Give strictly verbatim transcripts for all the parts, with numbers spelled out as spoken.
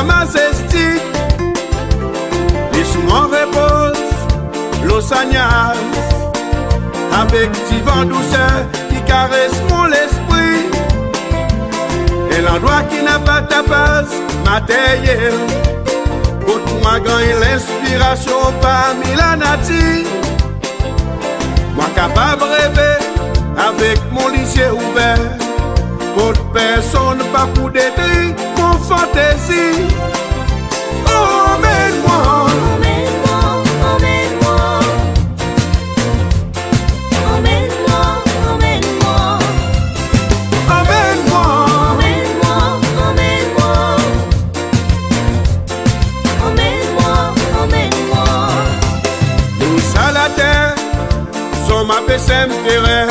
Mazestik, li sou mon répoz lo sa nyaz, avèk ti van dousè ki karès mon léspri. In landrwa ki na pa tapaz matèryèl, kot ma gingn linspirasyon parmi la natir. Mwa kapab révé avèk mon lizyé ouvèr, kot pèrsonn pa pou détri mon fantézi. Anmenn mwa. Anmenn mwa, anmenn mwa. Anmenn mwa, anmenn mwa. Anmenn mwa. Anmenn mwa, anmenn mwa. Anmenn mwa, anmenn mwa. Lou sa la tèr, zom apé sèm térèr,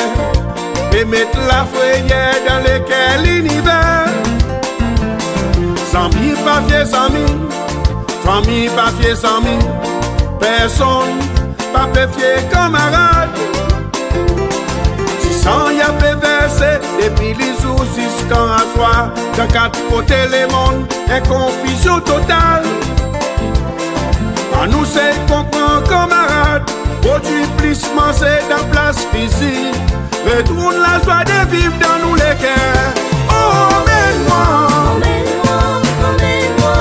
é mèt la fréyèr dan lé kèr linivèr. Zanmi pa fyé zanmi, fanmi pa fyé zanmi, pèrsonn pa pé fyé kanmarad. Ti san i apé vèrsé, dépi li zour ziskan aswar, dan kat koté lé monn, in konfizyon total. Annou sé konpran kanmarad, prodwi plis manzé dan plas fizi, retourn la zwa de viv dan nou lé kèr. Anmenn mwa. Anmenn mwa, anmenn mwa.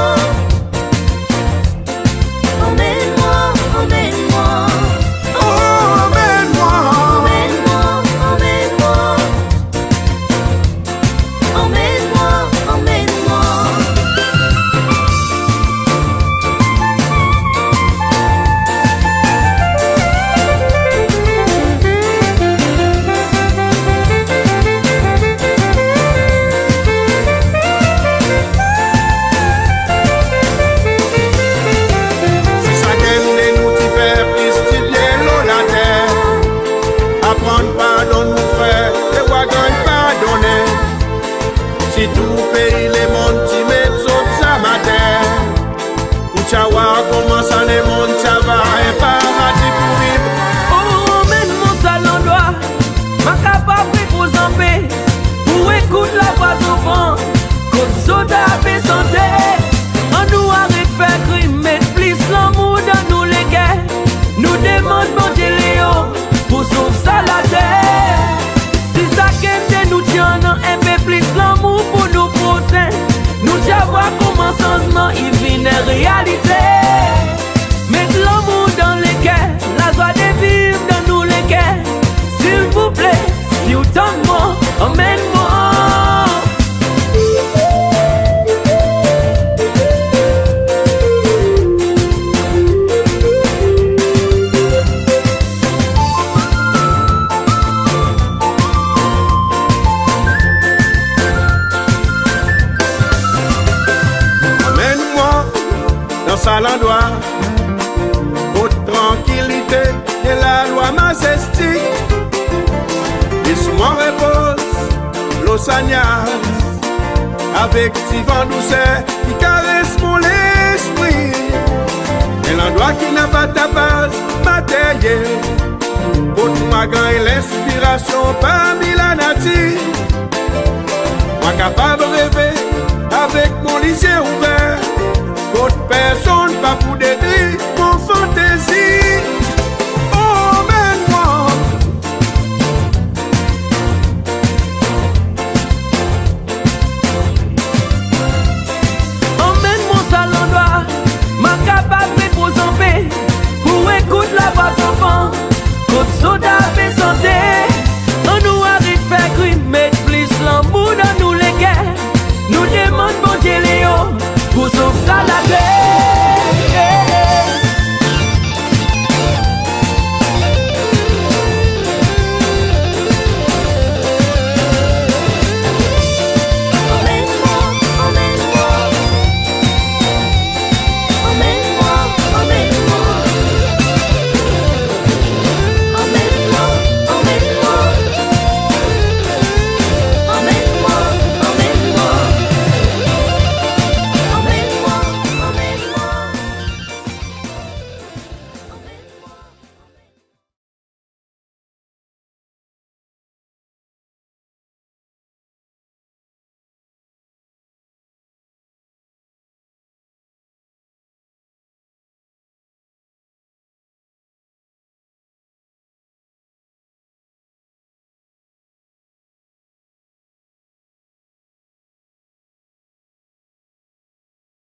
Anmenn mwa, anmenn mwa. Anmenn mwa. Anmenn mwa, anmenn mwa. Anmenn mwa, anmenn mwa. Si sakinn de nou ti fé plis ti byin lo la tèr, aprann pardonn nou frèr, é wa gingn pardonné. Si tou péi lé monn ti mèt zot zam atèr, ou ti a war koman sa lé monn ti a va in paradi pou viv. Oh, anmenn mwa sa landrwa, ma kapab ripoz an pé, pou ékout la vwa zofran, kot zot apé shanté. Annou arèt fé krim, mèt plis lanmour dan nou lé kèr. Nou demann Bondyé léo pou sov sa la tèr. Si sakinn de nou ti annan in pé plis lanmour pou nou prosin, nou ti a war koman shanzman i vin in réalité. Mèt lanmour dan lé kèr, la zwa de viv dan nou lé kèr. Silvouplé, si ou tann mwa, anmenn mwa. Anmenn mwa dan sa landrwa kot trankilité é la lwa mazestik. Lès mwa répoz lo sa nyaz, avèk ti van dousèr ki karès mon léspri. In landrwa ki na pa tapaz matèryèl, kot ma gingn linspirasyon parmi la natir. Mwa kapab révé avèk mon lizyé ouvèr, kot pèrsonn pa pou